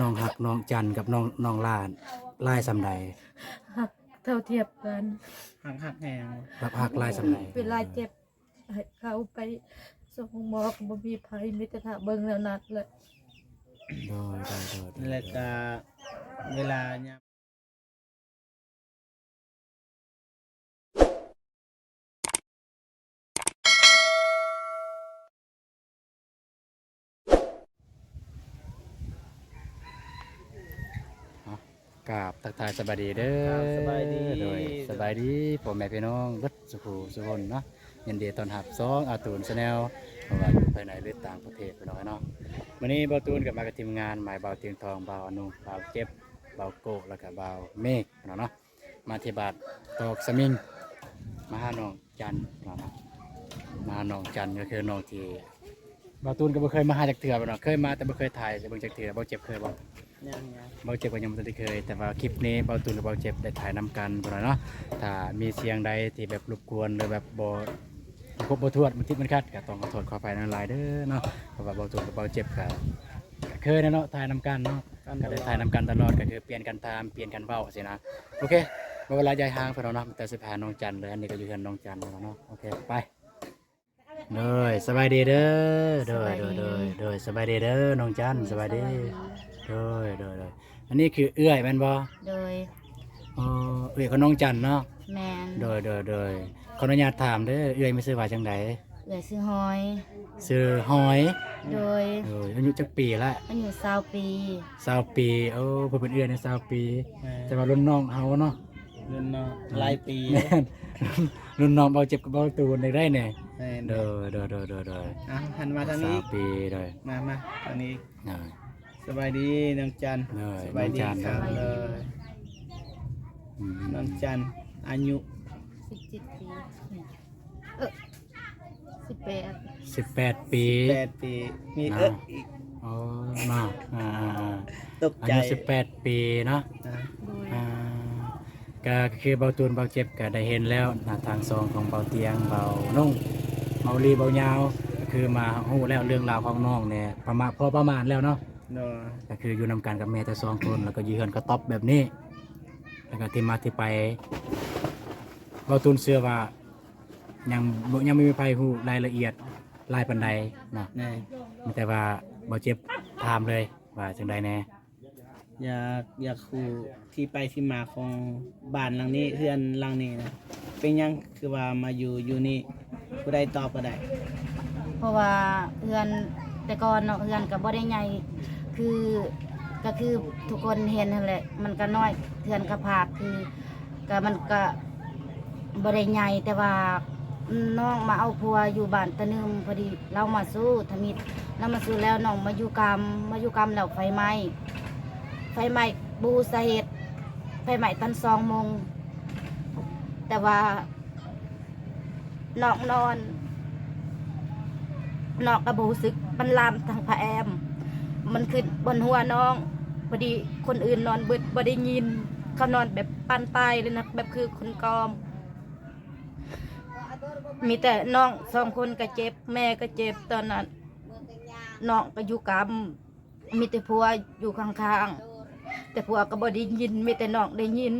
ນ້ອງຮັກນ້ອງຈັນກັບນ້ອງ ນ້ອງຫຼ້າຫຼາຍສ່ຳໃດ? ຮັກເທົ່າທຽບກັນ. ຮັກ ຮັກແຮງ. ແບບຮັກຫຼາຍສ່ຳໃດ? ເວລາເຈັບ ໃຫ້ເຂົາໄປສົ່ງໂຮງໝໍກໍບໍ່ມີໃຜ ມີແຕ່ຖ້າເບິ່ງແນວນັ້ນແຫຼະ. ໂດຍ ໂດຍ ໂດຍ ໂດຍ. ແລ້ວກະເວລາຍາມ ເອົາ ກາບທັກທາຍສະບາຍດີເດີ. ກາບສະບາຍດີ. ໂດຍ ສະບາຍດີພໍ່ແມ່ພີ່ນ້ອງເບິດສູ່ຜູ້ສູ່ຄົນເນາະ. ຍິນດີຕ້ອນຮັບຊ່ອງອາຕູນແຊນແນວ ບໍ່ວ່າຢູ່ພາຍໃນ ຫຼື ຕ່າງປະເທດ ພີ່ນ້ອງເອີຍເນາະ. ມື້ນີ້ບ່າວຕູນກໍມາກັບທີມງານ ໝາຍບ່າວຕຽງທອງ ບ່າວອະນຸ ບ່າວເຈັບ ບ່າວໂກ້ ແລ້ວກໍບ່າວເມກ ພີ່ນ້ອງເນາະ. ມາທີ່ບ້ານຕອກສະມິງ ມາຫານ້ອງຈັນເນາະ ມາຫານ້ອງຈັນ ກໍຄືນ້ອງທີ່ບ່າວຕູນກໍບໍ່ເຄີຍມາຫາຈັກເທື່ອເນາະ. ເຄີຍມາແຕ່ບໍ່ເຄີຍຖ່າຍໃຫ້ເບິ່ງຈັກເທື່ອ. ບ່າວເຈັບເຄີຍບໍ່? ຍັງໆ. ບ່າວເຈັບກໍຍັງບໍ່ທັນໄດ້ເຄີຍ ແຕ່ວ່າຄລິບນີ້ບ່າວຕູນກັບບ່າວເຈັບໄດ້ຖ່າຍນຳກັນເນາະ. ຖ້າມີສຽງໃດທີ່ແບບລົບກວນ ຫຼື ແບບບໍ່ຄົບບໍ່ຖ້ວນ ບໍ່ຕິດມັນຂັດ ກໍຕ້ອງຂໍໂທດຂໍອະໄພນຳຫຼາຍເດີເນາະ. ເພາະວ່າບ່າວຕູນກັບບ່າວເຈັບກໍ ກໍເຄີຍແຫຼະເນາະ ຖ່າຍນຳກັນເນາະ ກໍໄດ້ຖ່າຍນຳກັນຕະຫຼອດ ກໍຄືປ່ຽນກັນຖາມ ປ່ຽນກັນເວົ້າຊີ້ນະ. ໂອເຄ ບໍ່ເວລາຢາຍຫ່າງ ພີ່ນ້ອງເນາະ ມີແຕ່ຊິພານ້ອງຈັນເລີຍ. ອັນນີ້ກໍຢູ່ເຮືອນນ້ອງຈັນແລ້ວເນາະ. ໂອເຄ ໄປ. ໂດຍ ສະບາຍດີເດີ. ໂດຍ ສະບາຍດີ ໂດຍ ໂດຍ ໂດຍ ສະບາຍດີເດີນ້ອງຈັນ. ໂດຍ ສະບາຍດີ. ສະບາຍດີ. ໂດຍ ໂດຍ ໂດຍ. ອັນນີ້ຄືເອື້ອຍແມ່ນບໍ່? ໂດຍ. ອໍ ເອື້ອຍຂອງນ້ອງຈັນເນາະ? ແມ່ນ. ໂດຍ ໂດຍ ໂດຍ. ຂໍອະນຸຍາດຖາມເດີ ເອື້ອຍມີຊື່ວ່າຈັ່ງໃດ? ເອື້ອຍຊື່ຫອຍ. ຊື່ຫອຍ. ໂດຍ. ໂດຍ ອາຍຸຈັກປີລະ? ອາຍຸຊາວປີ. ຊາວປີ. ໂອ້ ເພິ່ນເປັນເອື້ອຍໃນຊາວປີ. ແມ່ນ. ແຕ່ວ່າລຸ້ນນ້ອງເຮົາເນາະ. ລຸ້ນນ້ອງ ອືມ ຫຼາຍປີ. ແມ່ນ ລຸ້ນນ້ອງເບົາເຈັບກັບເບົາຕູນໄດ້ແດ່. ແມ່ນ. ໂດຍ ໂດຍ ໂດຍ ໂດຍ ໂດຍ. ອ່ະ ຫັນມາທາງນີ້ ຊາວປີ. ໂດຍ ມາ ມາທາງນີ້. ໂດຍ. ສະບາຍດີນ້ອງຈັນ. ໂດຍ. ສະບາຍດີ ນ້ອງຈັນ ອີກຄັ້ງເລີຍ. ອືມ ນ້ອງຈັນ ອາຍຸ ສິບເຈັດປີ. ເອີ ສິບແປດ. ສິບແປດປີ. ສິບແປດປີ. ມີ ເນາະ ເອີ ອີກ. ໂອ້ ເນາະ ອ່າໆໆ ຕົກໃຈ. ອາຍຸສິບແປດປີເນາະ. ອ່າ ໂດຍ. ອ່າ ກໍ ກໍຄືເບົາຕູນ ເບົາເຈັບ ກໍໄດ້ເຫັນແລ້ວນະ ທາງຊ່ອງຂອງເບົາຕຽງ ເບົານົງ ເບົາລີ ເບົາຍາວ ກໍຄືມາຮູ້ແລ້ວເລື່ອງລາວຂອງນ້ອງນີ້ ປະມານ ພໍປະມານແລ້ວເນາະ. ໂດຍ. ກໍຄືຢູ່ນຳກັນກັບແມ່ແຕ່ສອງຄົນ ແລ້ວກໍຢູ່ເຮືອນກະຕ໊ອບແບບນີ້ ແລ້ວກໍທີ່ມາທີ່ໄປ ເບົາຕູນເຊື່ອວ່າ ຍັງບໍ່ ຍັງບໍ່ມີໃຜຮູ້ລາຍລະອຽດຫຼາຍປານໃດເນາະ. ແມ່ນ. ມີແຕ່ວ່າເບົາເຈັບຖາມເລີຍວ່າຈັ່ງໃດແດ່? ຢາກ ຢາກຮູ້ທີ່ໄປທີ່ມາຂອງບ້ານຫຼັງນີ້ ເຮືອນຫຼັງນີ້ນະ ເປັນຫຍັງຄືວ່າມາຢູ່ ຢູ່ນີ້? ຜູ້ໃດຕອບກໍໄດ້. ເພາະວ່າເຮືອນແຕ່ກ່ອນເນາະ ເຮືອນກໍບໍ່ໄດ້ໃຫຍ່ ຄື ກໍຄືທຸກຄົນເຫັນຫັ້ນແຫຼະ ມັນກໍນ້ອຍ ເຮືອນກໍພາກ ຄື ກະມັນກະບໍ່ໄດ້ໃຫຍ່ ແຕ່ວ່ານ້ອງມາເອົາຜົວຢູ່ບ້ານຕະໜຶ່ມ ພໍດີລາວມາສູ່ທຳອິດ ລາວມາສູ່ແລ້ວ ນ້ອງມາຢູ່ກຳ ມາຢູ່ກຳແລ້ວໄຟໄໝ້ ໄຟໄໝ້ບໍ່ຮູ້ສາເຫດ ໄຟໄໝ້ຕອນສອງໂມງ ແຕ່ວ່າ ນ້ອງນອນ ນ້ອງກໍບໍ່ຮູ້ສຶກ ມັນລາມທາງຜ້າແອ້ມ ມັນຂຶ້ນບ່ອນຫົວນ້ອງ ພໍດີຄົນອື່ນນອນເບິດ ບໍ່ໄດ້ຍິນ ເຂົານອນແບບປານຕາຍເລີຍນະ ແບບຄືຄົນກອມ ມີແຕ່ນ້ອງສອງຄົນກໍເຈັບ ແມ່ກໍເຈັບ ຕອນນັ້ນ ນ້ອງກໍຢູ່ກຳ ມີແຕ່ຜົວຢູ່ຂ້າງໆ ແຕ່ຜົວກໍບໍ່ໄດ້ຍິນ ມີແຕ່ນ້ອງໄດ້ຍິນ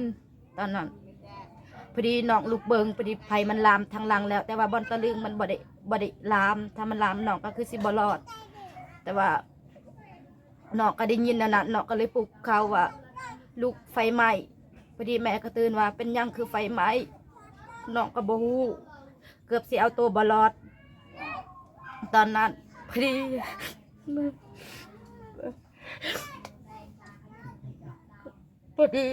ຕອນນັ້ນ ພໍດີນ້ອງລຸກເບິ່ງ ພໍດີໄຟມັນລາມທາງຫຼັງແລ້ວ ແຕ່ວ່າບ່ອນຕະລຶງມັນບໍ່ໄດ້ ບໍ່ໄດ້ລາມ ຖ້າມັນລາມນ້ອງກໍຄືຊິບໍ່ລອດ ແຕ່ວ່ານ້ອງກໍໄດ້ຍິນແນວນັ້ນ ນ້ອງກໍເລີຍປຸກເຂົາວ່າ ລຸກ ໄຟໄໝ້ ພໍດີແມ່ກໍຕື່ນວ່າ ເປັນຫຍັງຄືໄຟໄໝ້ ນ້ອງກໍບໍ່ຮູ້ ເກືອບຊິເອົາໂຕບໍ່ລອດ ຕອນນັ້ນ ພໍດີ ພໍດີ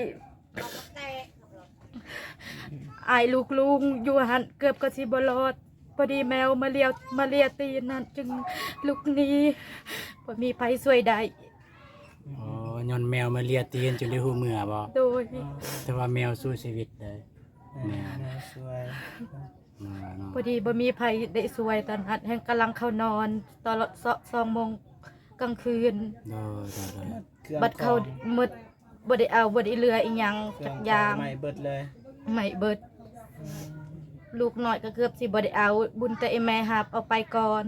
ອ້າຍລູກລຸງຢູ່ຫັ້ນເກືອບກໍຊິບໍ່ລອດ ພໍດີແມວມາເລຍ ມາເລຍຕີນຫັ້ນຈຶ່ງລຸກໜີ ບໍ່ມີໃຜຊ່ວຍໄດ້. ອໍ ຍ້ອນແມວມາເລຍຕີນຈຶ່ງໄດ້ຮູ້ເມືອບໍ? ໂດຍ. ແຕ່ວ່າແມວສູ້ຊີວິດເດ້ ແມ່ນ ແມວຊ່ວຍ ເນາະ ພໍດີບໍ່ມີໃຜໄດ້ຊ່ວຍຕອນນັ້ນ ແຮ່ງກຳລັງເຂົ້ານອນຕອນສອງໂມງກາງຄືນ ໂດຍໆໆ ບັດເຂົ້າໝົດ ບໍ່ໄດ້ເອົາ ບໍ່ໄດ້ເຫຼືອອີ່ຫຍັງຈັກຢ່າງ ໄໝ້ເບິດເລີຍ ໄໝ້ເບິດ ອືມ ລູກນ້ອຍກໍເກືອບຊິບໍ່ໄດ້ເອົາ ບຸນແຕ່ອີ່ແມ່ຮັບເອົາໄປກ່ອນ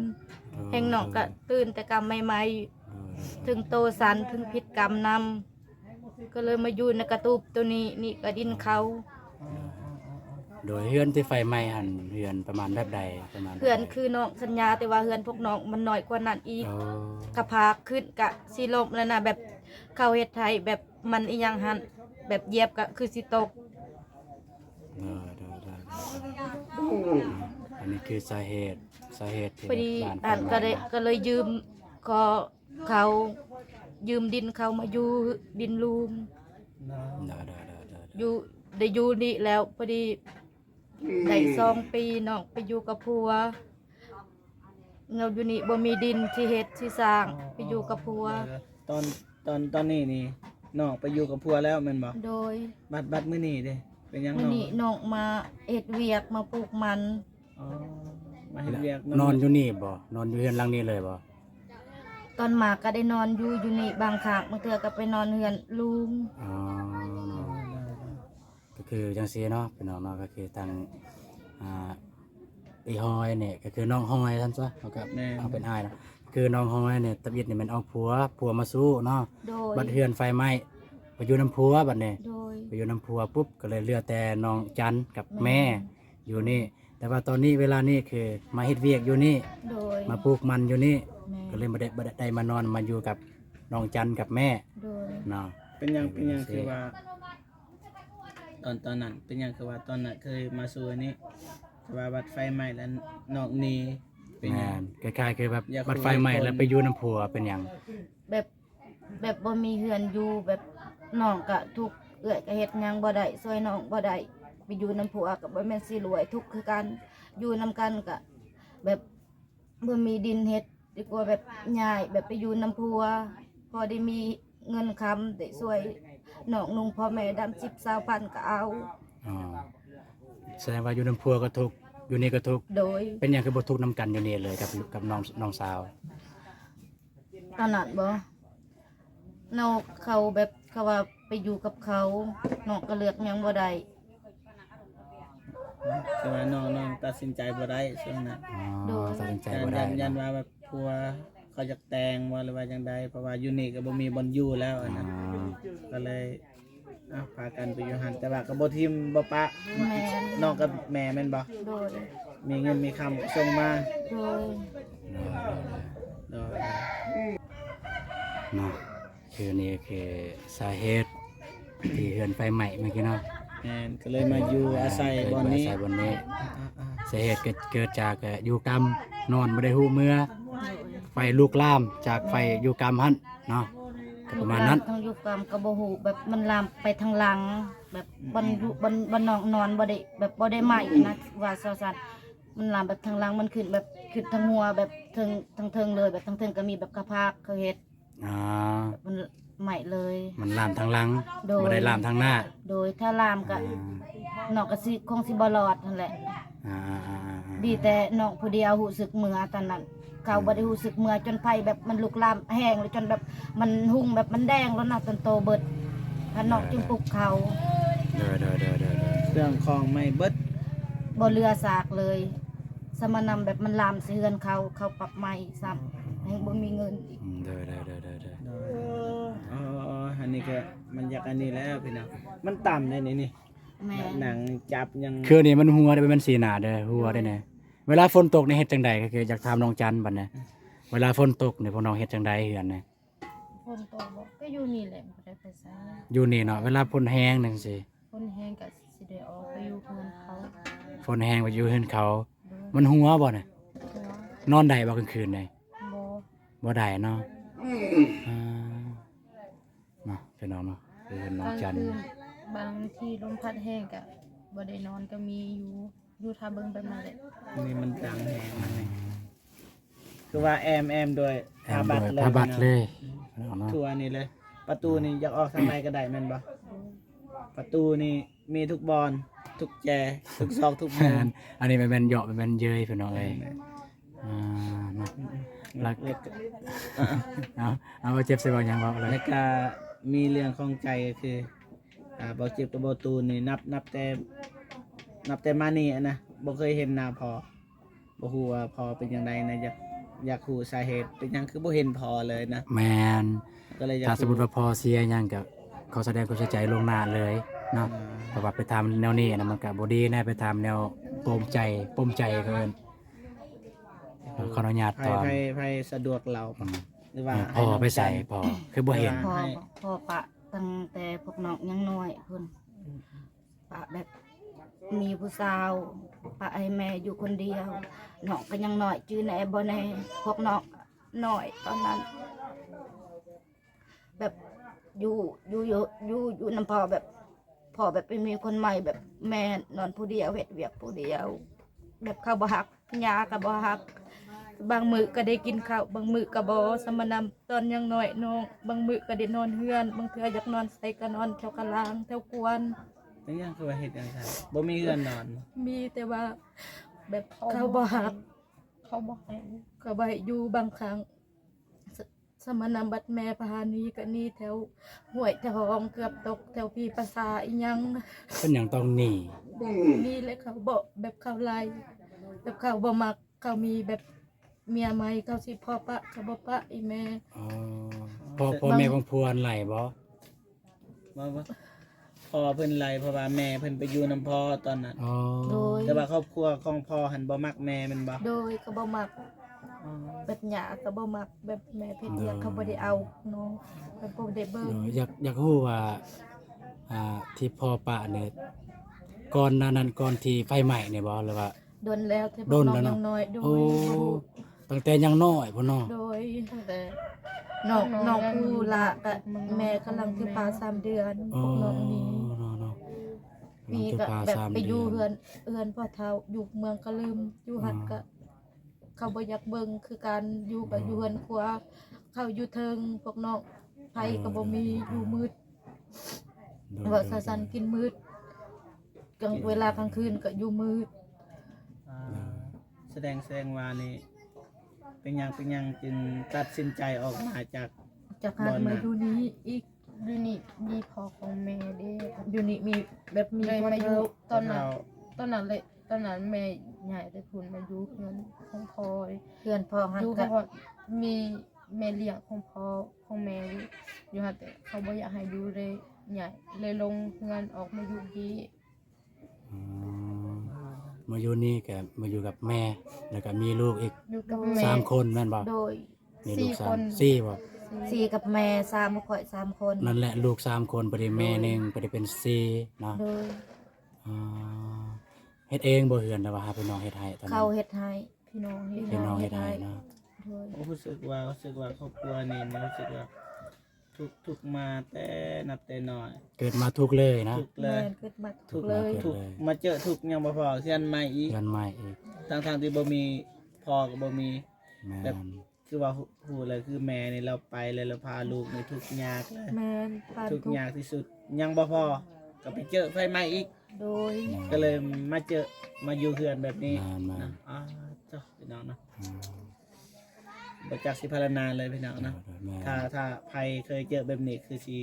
ໂດຍ ແຮ່ງນ້ອງກໍຕື່ນແຕ່ກຳໃໝ່ໆ ໂດຍ ເຖິງໂຕສັ່ນ ເຖິງຜິດກຳນຳ ກໍເລີຍມາຢູ່ໃນກະຕູບໂຕນີ້ ນີ້ກະດິນເຂົາ. ໂດຍ ເຮືອນທີ່ໄຟໄໝ້ຫັ້ນ ເຮືອນປະມານແບບໃດ? ປະມານແບບໃດ? ເຮືອນຄືນ້ອງສັນຍາ ແຕ່ວ່າເຮືອນພວກນ້ອງມັນນ້ອຍກວ່ານັ້ນອີກ. ອໍ ກະພາກຂຶ້ນກະຊິລົ້ມແລ້ວນະ ແບບເຂົາເຮັດໃຫ້ແບບມັນອີ່ຫຍັງຫັ້ນ ແບບຢຽບກະຄືຊິຕົກ. ໂດຍ ໂດຍ ໂດຍ ໂດຍ. ອັນນີ້ຄືສາເຫດ ສາເຫດທີ່ ພໍດີ ບ້ານ ອັນ ໄຟໄໝ້ ກໍໄດ້ ເນາະ ກໍເລີຍຢືມຂໍເຂົາ ຢືມດິນເຂົາມາຢູ່ ດິນລູມ. ໂດຍ ໂດຍ ໂດຍ ໂດຍ ໂດຍ. ຢູ່ ໄດ້ຢູ່ນີ້ແລ້ວ ພໍດີໄດ້ສອງປີ ນ້ອງໄປຢູ່ກັບຜົວ. ແລ້ວຢູ່ນີ້ບໍ່ມີດິນຊິເຮັດຊິສ້າງ ອໍ ໄປຢູ່ກັບຜົວ. ອໍ ຕອນ ຕອນ ຕອນນີ້ນີ້ ນ້ອງໄປຢູ່ກັບຜົວແລ້ວແມ່ນບໍ່? ໂດຍ. ບັດ ບັດມື້ນີ້ເດ້ ເປັນຫຍັງ ມື້ນີ້ນ້ອງ ນ້ອງມາເຮັດວຽກ ມາປູກມັນ. ອໍ ມາເຮັດວຽກນຳ. ນອນຢູ່ນີ້ບໍ່? ນອນຢູ່ເຮືອນຫຼັງນີ້ເລີຍບໍ່? ຕອນມາກໍໄດ້ນອນຢູ່ ຢູ່ນີ້ບາງຄັ້ງ ບາງເທື່ອກໍໄປນອນເຮືອນລຸງ. ອໍ ອໍ ໂດຍ ໂດຍ ໂດຍ. ກໍຄືຈັ່ງຊີ້ເນາະ ພີ່ນ້ອງເນາະ ກໍຄືທາງ ອ່າ ເອື້ອຍຮອຍນີ້ ກໍຄືນ້ອງຮອຍຊັ້ນຊະ ເຮົາກໍ ແມ່ນ ເອົາເປັນອ້າຍເນາະ ຄືນ້ອງຮອຍນີ້ ທຳອິດນີ້ແມ່ນເອົາຜົວ ຜົວມາສູ່ເນາະ. ໂດຍ. ບັດເຮືອນໄຟໄໝ້ ໄປຢູ່ນຳຜົວບັດນີ້. ໂດຍ. ໄປຢູ່ນຳຜົວປຸບ ກໍເລີຍເຫຼືອແຕ່ນ້ອງຈັນກັບແມ່ ແມ່ນ ຢູ່ນີ້ ແຕ່ວ່າຕອນນີ້ເວລານີ້ຄືມາເຮັດວຽກຢູ່ນີ້. ໂດຍ. ມາປູກມັນຢູ່ນີ້. ແມ່ນ. ກໍເລີຍບໍ່ໄດ້ ບໍ່ໄດ້ມານອນມາຢູ່ກັບນ້ອງຈັນກັບແມ່. ໂດຍ. ເນາະ ເປັນຫຍັງ ເປັນຫຍັງຄືວ່າ ຕອນ ຕອນນັ້ນເປັນຫຍັງຄືວ່າຕອນນັ້ນເຄີຍມາສູ່ອັນນີ້ ແຕ່ວ່າບັດໄຟໄໝ້ແລ້ວນ້ອງໜີ ເປັນຫຍັງ? ແມ່ນ ຄ້າຍໆຄືແບບ ຢາກຮູ້ ບັດໄຟໄໝ້ແລ້ວໄປຢູ່ນຳຜົວເປັນຫຍັງ? ແບບ ແບບບໍ່ມີເຮືອນຢູ່ ແບບນ້ອງກະທຸກ ເອື້ອຍກະເຮັດຫຍັງບໍ່ໄດ້ ຊ່ວຍນ້ອງບໍ່ໄດ້ ໄປຢູ່ນຳຜົວກະບໍ່ແມ່ນຊິລວຍ ທຸກຄືກັນ ຢູ່ນຳກັນກະແບບ ບໍ່ມີດິນເຮັດ ດີກວ່າແບບຍ້າຍ ແບບໄປຢູ່ນຳຜົວ ພໍໄດ້ມີເງິນຄຳ ໄດ້ຊ່ວຍນ້ອງນຸ່ງ ພໍ່ແມ່ດຳສິບຊາວພັນກໍເອົາ. ອໍ ສະແດງວ່າຢູ່ນຳຜົວກໍທຸກ ຢູ່ນີ້ກໍທຸກ. ໂດຍ. ເປັນຫຍັງຄືບໍ່ທຸກນຳກັນຢູ່ນີ້ເລີຍກັບ ກັບນ້ອງ ນ້ອງສາວ? ຕອນນັ້ນບໍ? ນ້ອງເຂົາແບບ ເຂົາວ່າໄປຢູ່ກັບເຂົາ ນ້ອງກໍເລືອກຫຍັງບໍ່ໄດ້. ຄືວ່ານ້ອງ ນ້ອງຕັດສິນໃຈບໍ່ໄດ້ຊ່ວງນັ້ນ. ອໍ ໂດຍ ຕັດສິນໃຈບໍ່ໄດ້ ຢ້ານ ຢ້ານ ເນາະ ວ່າແບບຜົວເຂົາຢາກແຕ່ງບໍ່ ຫຼືວ່າຈັ່ງໃດ ເພາະວ່າຢູ່ນີ້ກໍບໍ່ມີບ່ອນຢູ່ແລ້ວຫັ້ນນະ. ອໍ ກໍເລີຍ ເອົາ ພາກັນໄປຢູ່ຫັ້ນ ແຕ່ວ່າກໍບໍ່ຖິ້ມບໍ່ປະ. ແມ່ນ. ນ້ອງກັບແມ່ແມ່ນບໍ່? ໂດຍ. ມີເງິນມີຄຳກໍສົ່ງມາ. ໂດຍ. ໂດຍ ໂດຍ ໂດຍ. ເນາະ ຄືນີ້ຄືສາເຫດທີ່ເຮືອນໄຟໄໝ້ເມື່ອກີ້ເນາະ. ແມ່ນ ກໍເລີຍມາຢູ່ອາໄສບ່ອນນີ້ ເອີ ເລີຍມາອາໄສບ່ອນນີ້. ອ່າໆໆ ສາເຫດເກີດ ເກີດຈາກ ເອີ ຢູ່ກຳ ນອນບໍ່ໄດ້ຮູ້ເມືອ ໄຟລຸກລາມຈາກໄຟຢູ່ກຳຫັ້ນເນາະ ກໍປະມານນັ້ນ. ລຸກລາມທາງຢູ່ກຳກໍບໍ່ຮູ້ ແບບມັນລາມໄປທາງຫຼັງ ແບບ ອືມ ບ່ອນຢູ່ ບ່ອນ ບ່ອນນ້ອງນອນບໍ່ໄດ້ ແບບບໍ່ໄດ້ໄໝ້ນະ ວ່າຊັ້ນ ມັນລາມແບບທາງຫຼັງ ມັນຂຶ້ນແບບ ຂຶ້ນທາງຫົວ ແບບເທິງ ທາງເທິງເລີຍ ແບບທາງເທິງກໍມີແບບກະພາກເຂົາເຮັດ. ອໍ ແບບມັນໄໝ້ເລີຍ ມັນລາມທາງຫຼັງ. ໂດຍ. ບໍ່ໄດ້ລາມທາງໜ້າ. ໂດຍ. ຖ້າລາມກໍ ອ່າ ນ້ອງກໍຊິ ຄົງຊິບໍ່ລອດຫັ້ນແຫຼະ. ອ່າໆໆໆ ດີແຕ່ນ້ອງຜູ້ດຽວຮູ້ສຶກເມືອຕອນນັ້ນ ເຂົາ ອືມ ບໍ່ໄດ້ຮູ້ສຶກເມືອ ຈົນໄຟແບບມັນລຸກລາມແຮງ ແລ້ວຈົນແບບມັນຮຸ່ງ ແບບມັນແດງແລ້ວນະ ຈົນໂຕເບິດ ພານ້ອງ ເອີ ຈຶ່ງປຸກເຂົາ. ໂດຍໆໆໆໆ. ເຄື່ອງຂອງໄໝ້ເບິດ ບໍ່ເຫຼືອຊາກເລີຍ. ສະມານຳແບບມັນລາມໃສ່ເຮືອນເຂົາ ເຂົາປັບໄໝ້ຊ້ຳ ແຮງບໍ່ມີເງິນອີກ. ອືມ ໂດຍໆໆໆໆ. ໂດຍ. ອໍ ອັນນີ້ກໍມັນຢາກອັນນີ້ແລ້ວພີ່ນ້ອງ ມັນຕ່ຳໄດ໋ນີ້. ແມ່ນ. ໜັງຈັບຫຍັງ ຄືນີ້ມັນຮົ່ວເດ້ ມັນສີໜ້າເດ້ ຮົ່ວເດ້ນີ້. ເວລາຝົນຕົກນີ້ເຮັດຈັ່ງໃດ? ກໍຄືຢາກຖາມນ້ອງຈັນບັດນີ້ ເວລາຝົນຕົກນີ້ພວກນ້ອງເຮັດຈັ່ງໃດເຮືອນນີ້? ຝົນຕົກບໍ? ກໍຢູ່ນີ້ແຫຼະ ບໍ່ໄດ້ໄປໃສ. ຢູ່ນີ້ເນາະ. ເວລາຝົນແຮງຈັ່ງຊີ້? ຝົນແຮງກໍຊິໄດ້ອອກໄປຢູ່ເຮືອນເຂົາ. ຝົນແຮງໄປຢູ່ເຮືອນເຂົາ. ໂດຍ. ມັນຮົ່ວບໍ່ນີ້? ຮົ່ວ. ນອນໄດ້ບໍ່ກາງຄືນນີ້? ບໍ່. ບໍ່ໄດ້ເນາະ. ອ່າ ເນາະ ພີ່ນ້ອງເນາະ ຄືເຮືອນນ້ອງຈັນ. ກາງຄືນບາງທີລົມພັດແຮງກໍບໍ່ໄດ້ນອນກໍມີຢູ່. ຢູ່ຖ້າເບິ່ງແບບນັ້ນແຫຼະ. ອັນນີ້ມັນດັງແຮງ ອັນນີ້ຄືວ່າແອ້ມ ແອ້ມດ້ວຍ ແອ້ມດ້ວຍຜ້າບັດເລີຍ ຜ້າບັດເລີຍເນາະ. ທົ່ວນີ້ເລີຍ. ປະຕູນີ້ຢາກອອກທາງໃດກໍໄດ້ແມ່ນບໍ່? ປະຕູນີ້ມີທຸກບ່ອນ ທຸກແຈ ທຸກຊອກ ທຸກມຸມ. ແມ່ນ. ອັນນີ້ແມ່ນ ແມ່ນເຍາະ ແມ່ນເຍີຍ ພີ່ນ້ອງເອີຍ. ແມ່ນ. ອ່າ ເນາະ ແລ້ວ ແລ້ວ ເອົາ ເອົາ ບໍ່ເຈັບຊິເວົ້າຫຍັງເວົ້າເລີຍ. ແລ້ວກະມີເລື່ອງຂ້ອງໃຈກໍຄື ອ່າ ບໍ່ເຈັບກັບບໍ່ຕູນນີ້ ນັບ ນັບແຕ່ ນັບແຕ່ມານີ້ຫັ້ນນະ ບໍ່ເຄີຍເຫັນໜ້າພໍ່ ບໍ່ຮູ້ວ່າພໍ່ເປັນຈັ່ງໃດນະ. ຢາກ ຢາກຮູ້ສາເຫດເປັນຫຍັງຄືບໍ່ເຫັນພໍ່ເລີຍນະ. ແມ່ນ ກໍເລີຍຢາກ ຖ້າສົມມຸດວ່າພໍ່ເສຍຫຍັງ ກໍຂໍສະແດງຄວາມເສຍໃຈລ່ວງໜ້າເລີຍເນາະ. ອືມ ເພາະວ່າໄປຖາມແນວນີ້ນະ ມັນກໍບໍ່ດີນະ, ໄປຖາມແນວປົມໃຈ ປົມໃຈເຂົາເອີ້ນ. ເອີ ຂໍອະນຸຍາດ ໃຜ ຕອນ ໃຜ ໃຜສະດວກເລົ່າ ອືມ ຫຼືວ່າ ເອີ ໃຫ້ນ້ອງ ພໍ່ໄປໃສ? ພໍ່ຄືບໍ່ເຫັນ? ໃຫ້ ພໍ່ ພໍ່ປະຕັ້ງແຕ່ພວກນ້ອງຍັງນ້ອຍພຸ້ນ. ອືມ ປະແບບມີຜູ້ສາວ ປະໃຫ້ແມ່ຢູ່ຄົນດຽວ. ນ້ອງກໍຍັງນ້ອຍ ຈື່ແດ່ບໍ່ແນ່ ພວກນ້ອງນ້ອຍຕອນນັ້ນ ແບບຢູ່ ຢູ່ ຢູ່ ຢູ່ ຢູ່ນຳພໍ່ ແບບພໍ່ແບບໄປມີຄົນໃໝ່ ແບບແມ່ນອນຜູ້ດຽວ ເຮັດວຽກຜູ້ດຽວ ແບບເຂົາບໍ່ຮັກ ຍ່າກໍບໍ່ຮັກ. ບາງມື້ກໍໄດ້ກິນເຂົ້າ ບາງມື້ກໍບໍ່. ສະມານຳຕອນຍັງນ້ອຍນ້ອງ ບາງມື້ກໍໄດ້ນອນເຮືອນ ບາງເທື່ອຢາກນອນໃສກໍນອນແຖວກະລາງ ແຖວກວນ. ເປັນຫຍັງຄືວ່າເຮັດຈັ່ງຊັ້ນ? ບໍ່ມີເຮືອນນອນ? ມີ ແຕ່ວ່າແບບເຂົາບໍ່ຮັກ ເຂົາບໍ່ໃຫ້ ເຂົາບໍ່ໃຫ້ຢູ່. ບາງຄັ້ງ ສະ ສະມານຳບັດແມ່ພາໜີ ກໍໜີແຖວຫ້ວຍແຖວຮ່ອງ ເກືອບຕົກແຖວຜີປາສາອີ່ຫຍັງ. ເປັນຫຍັງຕ້ອງໜີ? ໜີແລ້ວເຂົາບໍ່ ແບບເຂົາໄລ່ ແບບເຂົາບໍ່ມັກ. ເຂົາມີແບບເມຍໃໝ່ ເຂົາຊິພໍ່ປະ ເຂົາບໍ່ປະອີ່ແມ່. ອໍ ພໍ່ ພໍ່ແມ່ຂອງຜົວຫັ້ນໄລ່ບໍ່? ບໍ່ ບໍ່ ພໍ່ເພິ່ນໄລ່ ເພາະວ່າແມ່ເພິ່ນໄປຢູ່ນຳພໍ່ຕອນນັ້ນ. ອໍ ໂດຍ ແຕ່ວ່າຄອບຄົວຂອງພໍ່ຫັ້ນບໍ່ມັກແມ່ແມ່ນບໍ່? ໂດຍ ກໍບໍ່ມັກ. ອໍ ແບບຍ່າກໍບໍ່ມັກ ແບບແມ່ເພິ່ນ ໂດຍ ເຂົາບໍ່ໄດ້ເອົາເນາະ ເພິ່ນບໍ່ໄດ້ເບິ່ງ. ໂດຍ ຢາກ ຢາກຮູ້ວ່າ ອ່າ ທີ່ພໍ່ປະນີ້ ກ່ອນໜ້ານັ້ນ ກ່ອນທີ່ໄຟໄໝ້ນີ້ບໍ່ ຫຼືວ່າ? ດົນແລ້ວ ແຕ່ພວກນ້ອງຍັງນ້ອຍ. ໂດຍ ໂອ້ ຕັ້ງແຕ່ຍັງນ້ອຍພຸ້ນເນາະ. ໂດຍ ຕັ້ງແຕ່ນ້ອງ ນ້ອງຜູ້ຫຼ້າກະແມ່ກຳລັງຖືພາສາມເດືອນ. ອໍ ພວກນ້ອງນີ້ ເນາະ ເນາະ ມີກະແບບໄປຢູ່ເຮືອນ ເຮືອນພໍ່ເຖົ້າ ຢູ່ເມືອງກະລຶມ ຢູ່ຫັ້ນກະ ເຂົາບໍ່ຢາກເບິ່ງຄືກັນ ຢູ່ກະຢູ່ເຮືອນຄົວ ເຂົາຢູ່ເທິງ ພວກນ້ອງ ໄຟກໍບໍ່ມີ ຢູ່ມືດ. ໂດຍ ເວົ້າຊັ້ນໆ ກິນມືດ ກາງ ເວລາກາງຄືນກໍຢູ່ມືດ. ອ່າ ສະແດງ ສະແດງວ່ານີ້ ເປັນຫຍັງ ເປັນຫຍັງຈຶ່ງຕັດສິນໃຈອອກມາຈາກ ຈາກຫັ້ນມາຢູ່ນີ້ອີກ? ຢູ່ນີ້ມີພໍ່ຂອງແມ່ເດ້ ຢູ່ນີ້ມີແບບມີ ເລີຍມາຢູ່ ພໍ່ເຖົ້າ ຕອນນັ້ນ ຕອນນັ້ນເລີຍ ຕອນນັ້ນແມ່ຍ້າຍແຕ່ພຸ້ນມາຢູ່ເຮືອນຂອງພໍ່ ເຮືອນພໍ່ຫັ້ນ ຢູ່ກັບ ກໍມີແມ່ລ້ຽງຂອງພໍ່ຂອງແມ່ຢູ່ ຢູ່ຫັ້ນ ແຕ່ເຂົາບໍ່ຢາກໃຫ້ຢູ່ ເລີຍຍ້າຍ ເລີຍລົງເຮືອນອອກມາຢູ່ພີ້. ອໍ ມາຢູ່ນີ້ກໍມາຢູ່ກັບແມ່ ແລ້ວກໍມີລູກອີກ ຢູ່ກັບແມ່ ສາມຄົນແມ່ນບໍ່? ໂດຍ ມີລູກ ສີ່ ສາມ ຄົນ ສີ່ບໍ່? ສີ່ກັບແມ່ ສາມ ຂ້ອຍສາມຄົນ. ນັ້ນແຫຼະ ລູກສາມຄົນ ບັດນີ້ແມ່ ໂດຍ ໜຶ່ງ ບັດນີ້ເປັນສີ່ເນາະ. ໂດຍ ອໍ ເຮັດເອງບໍ່ເຮືອນ ຫຼືວ່າຫາພີ່ນ້ອງເຮັດໃຫ້ຕອນນັ້ນ? ເຂົາເຮັດໃຫ້ ພີ່ນ້ອງເຮັດ ພີ່ນ້ອງເຮັດໃຫ້ເນາະ. ໂດຍ ໂອ້ ຮູ້ສຶກວ່າ ຮູ້ສຶກວ່າຄອບຄົວນີ້ ຮູ້ສຶກວ່າທຸກ ທຸກມາແຕ່ນັບແຕ່ນ້ອຍ ເກີດມາທຸກເລີຍນະ. ທຸກເລີຍ ແມ່ນ ເກີດມາທຸກເລີຍ ທຸກມາເກີດເລີຍ ທຸກ ມາເຈີທຸກຍັງບໍ່ພໍ ເຮືອນໃໝ່ອີກ ເຮືອນໃໝ່ອີກ ທັງໆທີ່ບໍ່ມີ ພໍ່ກໍບໍ່ມີ. ແມ່ນ ແບບຄືວ່າຮູ້ ຮູ້ແລ້ວ ຄືແມ່ນີ້ລາວໄປແລ້ວ ລາວພາລູກນີ້ທຸກຍາກເລີຍ. ແມ່ນ ທຸກຍາກທີ່ສຸດ ຍັງບໍ່ພໍ ກໍໄປເຈີໄຟໄໝ້ອີກ. ໂດຍ ແມ່ນ ກໍເລີຍມາເຈີ ມາຢູ່ເຮືອນແບບນີ້. ແມ່ນໆ ນະ ອ່າ ເຈົ້າ ພີ່ນ້ອງເນາະ ອືມ ບໍ່ຈັກຊິພັນລະນາເລີຍພີ່ນ້ອງເນາະ. ແມ່ນ ຖ້າ ຖ້າໃຜເຄີຍເຈີແບບນີ້ຄືຊິ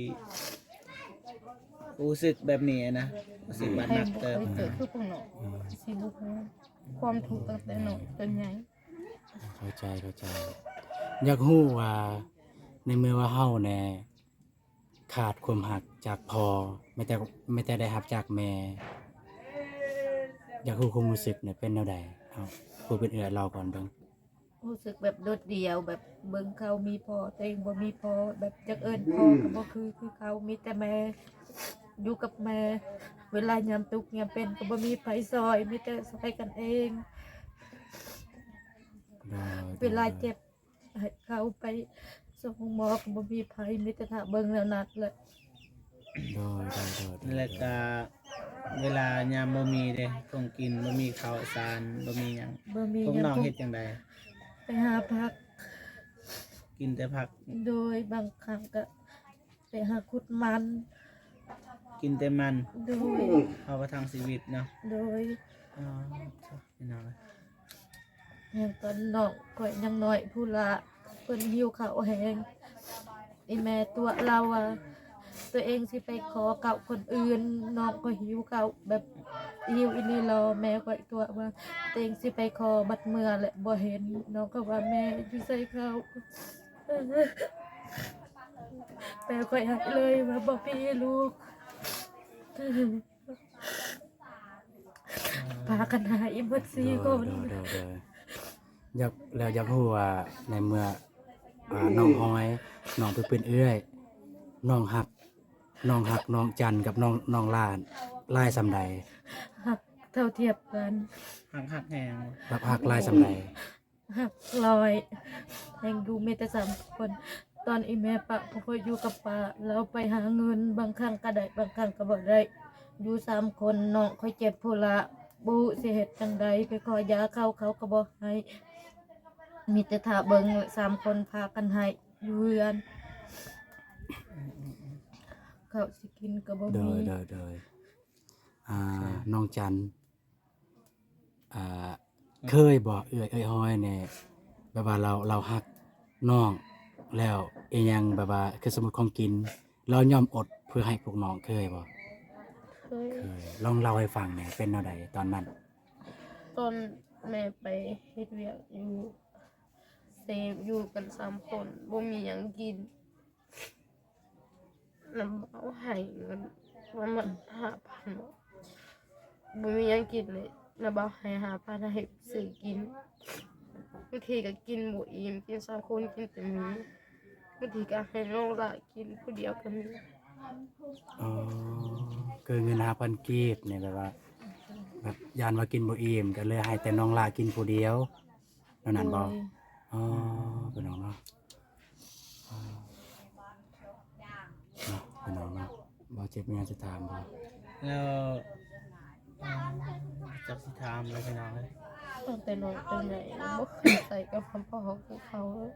ຮູ້ສຶກແບບນີ້ນະ ຮູ້ສຶກວ່າໜັກເຕີບ ໃຜບໍ່ເຄີຍເຈີຄືພວກນ້ອງ ອືມ ຊິບໍ່ຮູ້ຄວາມທຸກຕັ້ງແຕ່ນ້ອຍຈົນໃຫຍ່. ເຂົ້າໃຈ ເຂົ້າໃຈ. ຢາກຮູ້ວ່າໃນເມື່ອວ່າເຮົາແນ່ ຂາດຄວາມຮັກຈາກພໍ່ ແມ້ແຕ່ ແມ້ແຕ່ໄດ້ຮັບຈາກແມ່ ຢາກຮູ້ຄວາມຮູ້ສຶກນີ້ເປັນແນວໃດ? ເຮົາ ຜູ້ເປັນເອື້ອຍເລົ່າກ່ອນເບິ່ງ. ຮູ້ສຶກແບບໂດດດ່ຽວ ແບບເບິ່ງເຂົາມີພໍ່ ຕົວເອງບໍ່ມີພໍ່ ແບບຢາກເອີ້ນພໍ່ກໍບໍ່ຄື ຄືເຂົາ ມີແຕ່ແມ່ ຢູ່ກັບແມ່ ເວລາຍາມທຸກຍາມເປັນກໍບໍ່ມີໃຜຊ່ອຍ ມີແຕ່ຊ່ອຍກັນເອງ. ໂດຍ ເວລາເຈັບ ໃຫ້ເຂົາໄປສົ່ງໂຮງໝໍກໍບໍ່ມີໃຜ ມີແຕ່ຖ້າເບິ່ງແລ້ວນັດແຫຼະ. ໂດຍ ໂດຍ ໂດຍ ແລ້ວກະເວລາຍາມບໍ່ມີເດ້ ຂອງກິນ ບໍ່ມີເຂົ້າສານ ບໍ່ມີຫຍັງ ບໍ່ມີຫຍັງ ພວກນ້ອງເຮັດຈັ່ງໃດ? ໄປຫາຜັກ ກິນແຕ່ຜັກ. ໂດຍ ບາງຄັ້ງກະໄປຫາຂຸດມັນ ກິນແຕ່ມັນ. ໂດຍ ເຮົາກໍທັງຊີວິດເນາະ. ໂດຍ ອໍ ພີ່ນ້ອງເອີຍ ແມ່ນຕອນນ້ອງຂ້ອຍຍັງນ້ອຍພຸ້ນລະ ເພິ່ນຫິວເຂົ້າແຮງ ອີ່ແມ່ຕົວະລາວວ່າ ເ ຕົວເອງຊິໄປຂໍເຂົ້າຄົນອື່ນ, ນ້ອງກໍຫິວເຂົ້າແບບຫິວອີ່ຫຼີຫຼໍ່. ແມ່ຂ້ອຍຕົວະວ່າ ຕົວເອງຊິໄປຂໍບັດເມືອແຫຼະບໍ່ເຫັນ. ນ້ອງກໍວ່າ ແມ່ຢູ່ໃສເຂົ້າ? ແມ່ຂ້ອຍໃຫ້ເລີຍວ່າບໍ່ມີລູກ. ພາກັນຫາອີ່ໝົດສີ່ຄົນ. ໂດຍ ໂດຍ ໂດຍ ໂດຍ. ຢາກ ແລ້ວຢາກຮູ້ວ່າໃນເມື່ອ ອ່າ ນ້ອງຮອຍ ນ້ອງໄປເປັນເອື້ອຍ ນ້ອງຮັກ ນ້ອງຮັກນ້ອງຈັນກັບນ້ອງ ນ້ອງຫຼ້າຫຼາຍສ່ຳໃດ? ຮັກເທົ່າທຽບກັນ. ຮັກ ຮັກແຮງ. ແບບຮັກຫຼາຍສ່ຳໃດ? ຮັກຫຼາຍ, ແຮງຢູ່ມີແຕ່ສາມຄົນ. ຕອນອີ່ແມ່ປະພວກຂ້ອຍຢູ່ກັບປ້າ, ລາວໄປຫາເງິນ, ບາງຄັ້ງກໍໄດ້ ບາງຄັ້ງກໍບໍ່ໄດ້. ຢູ່ສາມຄົນ, ນ້ອງຂ້ອຍເຈັບພຸ້ນລະ, ບໍ່ຮູ້ຊິເຮັດຈັ່ງໃດ, ໄປຂໍຢາເຂົາ, ເຂົາກໍບໍ່ໃຫ້. ມີແຕ່ຖ້າເບິ່ງສາມຄົນພາກັນໄຫ້ຢູ່ເຮືອນ. ເຂົ້າຊິກິນກໍບໍ່ມີ. ໂດຍ ໂດຍ ໂດຍ. ອ່າ ໂອເຄ ນ້ອງຈັນ ອ່າ ເຄີຍບໍ່ ເອື້ອຍ ເອື້ອຍຮອຍນີ້ ແບບວ່າລາວ ລາວຮັກນ້ອງ ແລ້ວອີ່ຫຍັງ ແບບວ່າ ຄືສົມມຸດຂອງກິນ ລາວຍອມອົດເພື່ອໃຫ້ພວກນ້ອງ ເຄີຍບໍ່? ເຄີຍ. ເຄີຍ. ລອງເລົ່າໃຫ້ຟັງແໜ່ ເປັນແນວໃດຕອນນັ້ນ? ຕອນແມ່ໄປເຮັດວຽກຢູ່ເຊ ຢູ່ກັນສາມຄົນ ບໍ່ມີຫຍັງກິນ. ນ້າບ່າວໃຫ້ເງິນປະມານຫ້າພັນ ບໍ່ມີຫຍັງກິນເລີຍ. ນ້າບ່າວໃຫ້ຫ້າພັນ ໃຫ້ຊື້ກິນ, ບາງທີກໍກິນບໍ່ອີ່ມ, ກິນສອງຄົນກິນແຕ່ໝີ່, ບາງທີກໍໃຫ້ນ້ອງຫຼ້າກິນຜູ້ດຽວກໍມີ. ອໍ ຄືເງິນຫ້າພັນກີບນີ້ ແບບວ່າ ແບບຢ້ານວ່າກິນບໍ່ອີ່ມ ກໍເລີຍໃຫ້ແຕ່ນ້ອງຫຼ້າກິນຜູ້ດຽວ. ແນວນັ້ນບໍ່? ໂດຍ. ອໍ ພີ່ນ້ອງເນາະ ເນາະ ພີ່ນ້ອງເນາະ. ບໍ່ເຈັບມີຫຍັງຊິຖາມບໍ່? ແລ້ວ ອືມ ຈັກຊິຖາມແລ້ວພີ່ນ້ອງເອີຍ. ຕັ້ງແຕ່ນ້ອຍຈົນໃຫຍ່ ບໍ່ເຄີຍໃຊ້ຄຳວ່າພໍ່ກັບເຂົາເລີຍ.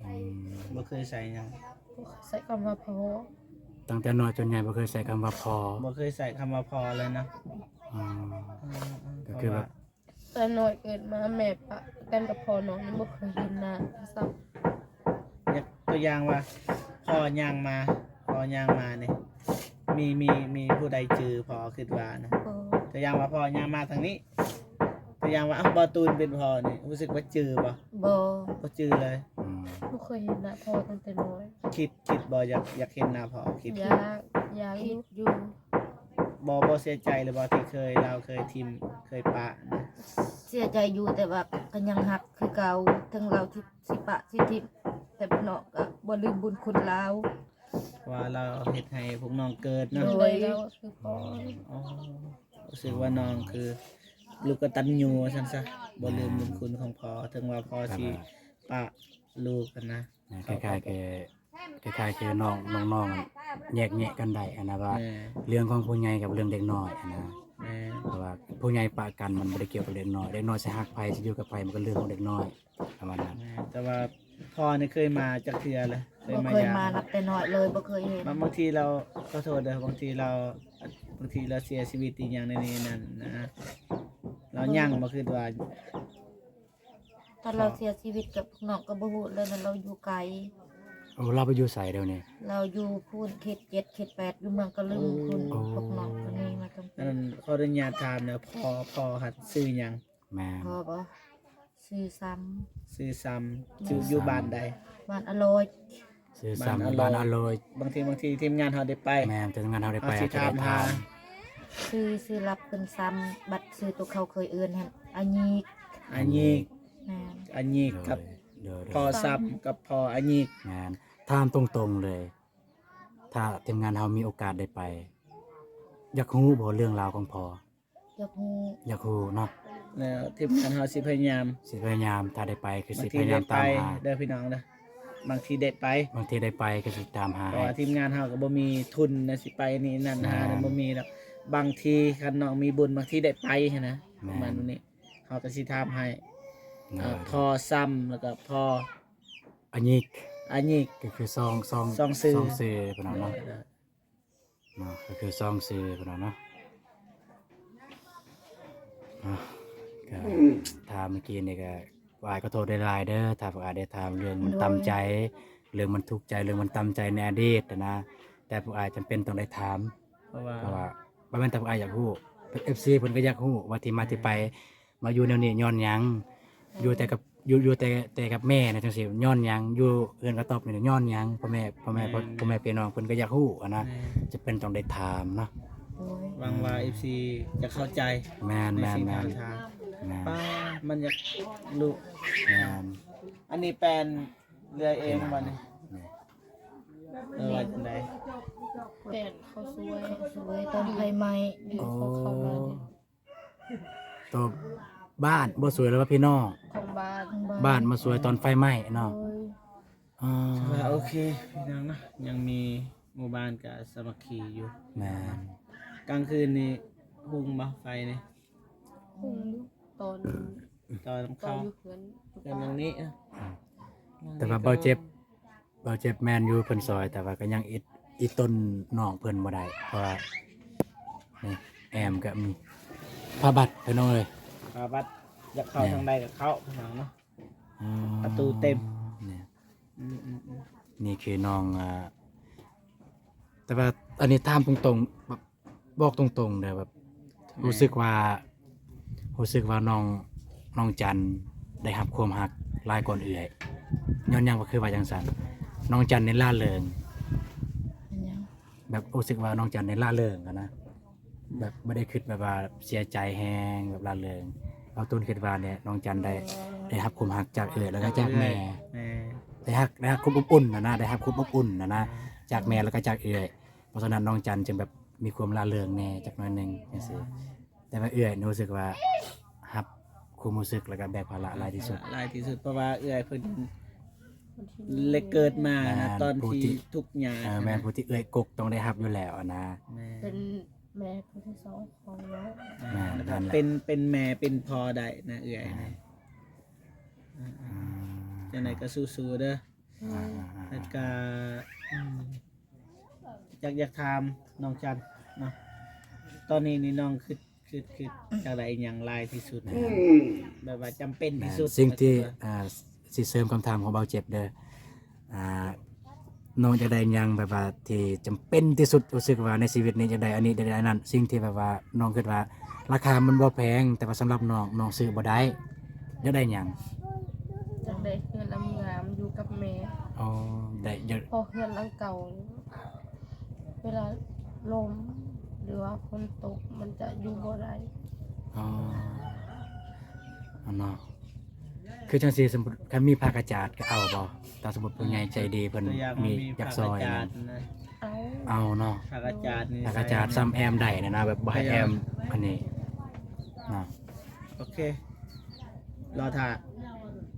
ອືມ ບໍ່ເຄີຍໃຊ້ຫຍັງ? ບໍ່ເຄີຍໃຊ້ຄຳວ່າພໍ່. ຕັ້ງແຕ່ນ້ອຍຈົນໃຫຍ່ບໍ່ເຄີຍໃຊ້ຄຳວ່າພໍ່? ບໍ່ເຄີຍໃຊ້ຄຳວ່າພໍ່ເລີຍນະ. ອືມ ອືມ ອືມ ກໍຄືແບບ ເພາະວ່າ ແຕ່ນ້ອຍເກີດມາແມ່ປະກັນກັບພໍ່ນ້ອງ ຍັງບໍ່ເຄີຍເຫັນໜ້າຊ້ຳ. ຍົກຕົວຢ່າງວ່າ ພໍ່ຍ່າງມາ ພໍ່ຍ່າງມານີ້ ມີ ມີ ມີຜູ້ໃດຈື່ພໍ່ຄິດວ່ານະ? ບໍ່. ຕົວຢ່າງວ່າພໍ່ຍ່າງມາທາງນີ້ ຕົວຢ່າງວ່າ ອ້າວ ບໍ່ຕູນເປັນພໍ່ນີ້ ຮູ້ສຶກວ່າຈື່ບໍ່? ບໍ່ ບໍ່ຈື່ເລີຍ. ອືມ ບໍ່ເຄີຍເຫັນໜ້າພໍ່ຕັ້ງແຕ່ນ້ອຍ. ຄິດ ຄິດບໍ່ ຢາກ ຢາກເຫັນໜ້າພໍ່? ຄິດ ຢາກ ຢາກຢູ່. ບໍ່ ບໍ່ເສຍໃຈຫຼືບໍ່ ທີ່ເຄີຍ ລາວເຄີຍຖິ້ມ ເຄີຍປະນະ? ເສຍໃຈຢູ່ ແຕ່ວ່າກໍຍັງຮັກຄືເກົ່າ ເຖິງລາວຊິ ຊິປະຊິຖິ້ມ ແຕ່ນ້ອງກໍບໍ່ລືມບຸນຄຸນລາວ ເພາະວ່າລາວເຮັດໃຫ້ພວກນ້ອງເກີດເນາະ. ໂດຍ ລາວຄືພໍ່. ອໍ ຮູ້ສຶກວ່ານ້ອງຄືລູກກະຕັນຍູວ່າຊັ້ນຊະ ບໍ່ລືມບຸນຄຸນຂອງພໍ່ ເຖິງວ່າພໍ່ຊິປະລູກຫັ້ນນະ. ແມ່ນ ຄ້າຍໆຄື ຄ້າຍໆຄືນ້ອງ ນ້ອງໆແຍກແຍະກັນໄດ້ຫັ້ນນະ ວ່າ ແມ່ນ ເລື່ອງຂອງຜູ້ໃຫຍ່ກັບເລື່ອງເດັກນ້ອຍຫັ້ນນະ. ແມ່ນ ເພາະວ່າຜູ້ໃຫຍ່ປະກັນມັນບໍ່ໄດ້ກ່ຽວກັບເດັກນ້ອຍ ເດັກນ້ອຍຊິຮັກໃຜ ຊິຢູ່ກັບໃຜ ມັນກໍເລື່ອງຂອງເດັກນ້ອຍປະມານນັ້ນ. ແມ່ນ ແຕ່ວ່າພໍ່ນີ້ເຄີຍມາຈັກເທື່ອລະ? ເຄີຍມາຢາມ? ບໍ່ເຄີຍມາ ນັບແຕ່ນ້ອຍເລີຍ ບໍ່ເຄີຍເຫັນ. ບາງ ບາງທີລາວ ຂໍໂທດເດີ ບາງທີລາວ ບາງທີລາວເສຍຊີວິດອີ່ຫຍັງໃນນີ້ນັ້ນນະ ລາວຍັງບໍ່ ຄິດວ່າ ຕອນລາວເສຍຊີວິດກັບພວກນ້ອງກໍບໍ່ຮູ້ແລ້ວນະ ລາວຢູ່ໄກ. ໂອ້ ລາວໄປຢູ່ໃສດຽວນີ້? ລາວຢູ່ພຸ້ນເຂດເຈັດ ເຂດແປດ ຢູ່ເມືອງກະລຶມພຸ້ນ. ໂອ້ ພວກນ້ອງກໍໜີມາຕັ້ງແຕ່ ອັນນັ້ນ ຂໍອະນຸຍາດຖາມແດ່ ພໍ່ ພໍ່ຫັ້ນຊື່ຫຍັງ? ແມ່ນ ພໍ່ບໍ່? ຊື່ຊຳ. ຊື່ຊຳ. ແມ່ນ ຢູ່ ຢູ່ບ້ານໃດ? ບ້ານອະໂລຍ. ຊື່ຊຳ ບ້ານອະໂລຍ. ບາງທີ ບາງທີທີມງານເຮົາໄດ້ໄປ. ແມ່ນ ທີມງານເຮົາໄດ້ໄປ ເຮົາຈະໄດ້ຖາມ. ຊື່ ຊື່ລັບເພິ່ນຊຳ ບັດຊື່ໂຕເຂົາເຄີຍເອີ້ນຫັ້ນ ອາຍິກ. ອາຍິກ. ແມ່ນ ອາຍິກກັບ ໂດຍ ໂດຍ ພໍ່ຊຳກັບພໍ່ອາຍິກ. ແມ່ນ ຖາມຕົງໆເລີຍ ຖ້າທີມງານເຮົາມີໂອກາດໄດ້ໄປ ຢາກຮູ້ບໍ່ເລື່ອງລາວຂອງພໍ່? ຢາກຮູ້ ຢາກຮູ້ເນາະ. ແລ້ວທີມງານເຮົາຊິພະຍາຍາມ ຊິພະຍາຍາມ ຖ້າໄດ້ໄປຄືຊິພະຍາຍາມຕາມຫາເດີພີ່ນ້ອງເດີ. ບາງທີໄດ້ໄປ ບາງທີໄດ້ໄປຄືຊິຕາມຫາ ເພາະວ່າທີມງານເຮົາກໍບໍ່ມີທຶນນະ ຊິໄປນີ້ນັ້ນຫາ ບໍ່ມີດອກ. ບາງທີຄັນນ້ອງມີບຸນ ບາງທີໄດ້ໄປຫັ້ນນະ. ປະມານນີ້ ເຮົາກໍຊິຖາມໃຫ້. ໂດຍ ພໍ່ຊຳ ແລ້ວກໍພໍ່ ອາຍິກ. ອາຍິກ ກໍຄືສອງ ສອງ ສອງຊື່ ສອງຊື່ພີ່ນ້ອງເນາະ. ໂດຍ ໂດຍ ເນາະ ກໍຄືສອງຊື່ພຸ້ນນະເນາະ. ເນາະ ກໍ ອືມ ຖາມເມື່ອກີ້ນີ້ກໍ ອ້າຍຂໍໂທດຫຼາຍໆເດີ ຖ້າພວກອ້າຍໄດ້ຖາມເລື່ອງມັນ ໂດຍ ຕຳໃຈ ເລື່ອງມັນທຸກໃຈ ເລື່ອງມັນຕຳໃຈໃນອະດີດນະ. ແຕ່ພວກອ້າຍຈຳເປັນຕ້ອງໄດ້ຖາມ ເພາະວ່າ ເພາະວ່າບໍ່ແມ່ນແຕ່ພວກອ້າຍຢາກຮູ້ ເອັຟຊີເພິ່ນກໍຢາກຮູ້ວ່າທີ່ມາທີ່ໄປ ແມ່ນ ມາຢູ່ແນວນີ້ຍ້ອນຫຍັງ? ແມ່ນ ຢູ່ແຕ່ກັບ ຢູ່ ຢູ່ແຕ່ ແຕ່ກັບແມ່ນະ ຈັ່ງຊີ້ ຍ້ອນຫຍັງ? ຢູ່ເຮືອນກະຕ໊ອບນີ້ຍ້ອນຫຍັງ? ພໍ່ແມ່ ພໍ່ແມ່ ແມ່ນ ພໍ່ແມ່ພີ່ນ້ອງເພິ່ນກໍຢາກຮູ້ຫັ້ນນະ ແມ່ນ ຈຳເປັນຕ້ອງໄດ້ຖາມເນາະ. ໂດຍ ຫວັງວ່າເອັຟຊີຈະເຂົ້າໃຈ ແມ່ນ ໃນສິ່ງທີ່ເຮົາຖາມ. ແມ່ນ ປ້າ ມັນຢາກຮູ້ ແມ່ນ ອັນນີ້ແປນເລື່ອຍເອງບໍ່ນີ້? ແມ່ນ ເອີ ວ່າຈັ່ງໃດ? ແປນເຂົາຊ່ວຍ ເຂົາຊ່ວຍຕອນໄຟໄໝ້ ໂອ້ ເຂົາມານີ້ ໂຕບ້ານບໍ່ຊ່ວຍ ຫຼືວ່າພີ່ນ້ອງ? ຂອງບ້ານ ຂອງບ້ານ ບ້ານມາຊ່ວຍຕອນໄຟໄໝ້ເນາະ. ໂດຍ ອ່າ ຖືວ່າໂອເຄພີ່ນ້ອງເນາະ ຍັງມີໝູ່ບ້ານກະສາມັກຄີຢູ່. ແມ່ນ ກາງຄືນນີ້ຮຸ່ງບໍ່ໄຟນີ້? ຮຸ່ງຢູ່ ຕອນ ຕອນ ຕອນເຂົ້າ ຢູ່ເຮືອນ ເຮືອນຫຼັງນີ້ ອືມ ແຕ່ວ່າເບົາເຈັບ ເບົາເຈັບແມ່ນຢູ່ເພິ່ນຊ່ອຍ ແຕ່ວ່າກໍຍັງອິດ ອິດຕົນນ້ອງເພິ່ນບໍ່ໄດ້ ເພາະວ່ານີ້ແອ້ມກໍມີຜ້າບັດພີ່ນ້ອງເອີຍ ຜ້າບັດ ຢາກເຂົ້າ ແມ່ນ ທາງໃດກໍເຂົ້າພີ່ນ້ອງເນາະ. ອ່າ ປະຕູເຕັມ ນີ້ ອືມໆໆ ນີ້ຄືນ້ອງ ອ່າ ແຕ່ວ່າອັນນີ້ຖາມຕົງໆ ແບບ ບອກຕົງໆເດີ ແບບ ແມ່ນ ຮູ້ສຶກວ່າ ຮູ້ສຶກວ່ານ້ອງ ນ້ອງຈັນໄດ້ຮັບຄວາມຮັກຫຼາຍກ່ອນເອື້ອຍ ຍ້ອນຫຍັງ ວ່າຄືວ່າຈັ່ງຊັ້ນ? ນ້ອງຈັນນີ້ລ່າເລີງ ແບບ ຮູ້ສຶກວ່ານ້ອງຈັນນີ້ລ່າເລີງຫັ້ນນະ ແບບບໍ່ໄດ້ຄິດແບບວ່າເສຍໃຈແຮງ ແບບລ່າເລີງ. ເຮົາຕົ້ນຄິດວ່ານີ້ ນ້ອງຈັນໄດ້ ໄດ້ຮັບຄວາມຮັກຈາກເອື້ອຍ ແລ້ວກໍຈາກແມ່ ແມ່ ໄດ້ຮັກ ໄດ້ຮັບຄວາມອົບອຸ່ນຫັ້ນນະ ໄດ້ຮັບຄວາມອົບອຸ່ນຫັ້ນນະ ຈາກແມ່ ແລ້ວກໍຈາກເອື້ອຍ. ເພາະສະນັ້ນນ້ອງຈັນຈຶ່ງແບບມີຄວາມລ່າເລີງແດ່ຈັກໜ້ອຍໜຶ່ງຈັ່ງຊີ້ ແຕ່ວ່າເອື້ອຍຮູ້ສຶກວ່າຮັບຄວາມຮູ້ສຶກ ແລ້ວກໍແບກພາລະຫຼາຍທີ່ສຸດ ຫຼາຍທີ່ສຸດ ເພາະວ່າເອື້ອຍເພິ່ນເລີຍເກີດມານະ ແມ່ນ ຕອນທີ່ ຜູ້ທີ່ທຸກຍາກ ເອີ ຫັ້ນນະ ແມ່ນ ຜູ້ທີ່ເອື້ອຍກົກຕ້ອງໄດ້ຮັບຢູ່ແລ້ວຫັ້ນນະ ແມ່ນ ເປັນແມ່ຜູ້ທີສອງຂອງນ້ອງ ແມ່ນ ແລ້ວກໍເປັນ ເປັນແມ່ເປັນພໍ່ໄດ້ນະເອື້ອຍ ແມ່ນ ນີ້ ອ່າ ຈັ່ງໃດກໍສູ້ໆເດີ ອ່າໆໆ ແລ້ວກໍ ອືມ ຢາກ ຢາກຖາມນ້ອງຈັນເນາະ ຕອນນີ້ນີ້ນ້ອງຄິດ ຄິດ ຄິດຢາກໄດ້ອີ່ຫຍັງຫຼາຍທີ່ສຸດ? ແບບວ່າຈຳເປັນທີ່ສຸດ ແມ່ນ ສິ່ງທີ່ ອ່າ ຊິເສີມຄຳຖາມຂອງເບົາເຈັບເດີ ອ່າ ນ້ອງຢາກໄດ້ຫຍັງ ແບບວ່າທີ່ຈຳເປັນທີ່ສຸດ ຮູ້ສຶກວ່າໃນຊີວິດນີ້ຢາກໄດ້ອັນນີ້ ຢາກໄດ້ອັນນັ້ນ ສິ່ງທີ່ແບບວ່ານ້ອງຄິດວ່າລາຄາມັນບໍ່ແພງ ແຕ່ວ່າສຳລັບນ້ອງ ນ້ອງຊື້ບໍ່ໄດ້ ຢາກໄດ້ຫຍັງ? ຢາກໄດ້ເຮືອນງາມໆ ຢູ່ກັບແມ່ ອໍ ໄດ້ ເພາະເຮືອນຫຼັງເກົ່າ ເວລາລົມ ຫຼືວ່າຝົນຕົກ ມັນຈະຢູ່ບໍ່ໄດ້ ອໍ ອັນເນາະ ຄືຈັ່ງຊີ້ ສົມມຸດຄັນມີຜ້າກະຈາດກໍເອົາບໍ່? ຖ້າສົມມຸດຜູ້ໃຫຍ່ໃຈດີເພິ່ນມີຢາກຊ່ອຍນັ້ນ ເອົາ ເອົາເນາະ ຜ້າກະຈາດນີ້ ຜ້າກະຈາດ ໃສ່ ຊ້ຳແອ້ມໄດ້ນະ ແບບບໍ່ໃຫ້ແອ້ມອັນນີ້ເນາະ. ໂອເຄ ລໍຖ້າ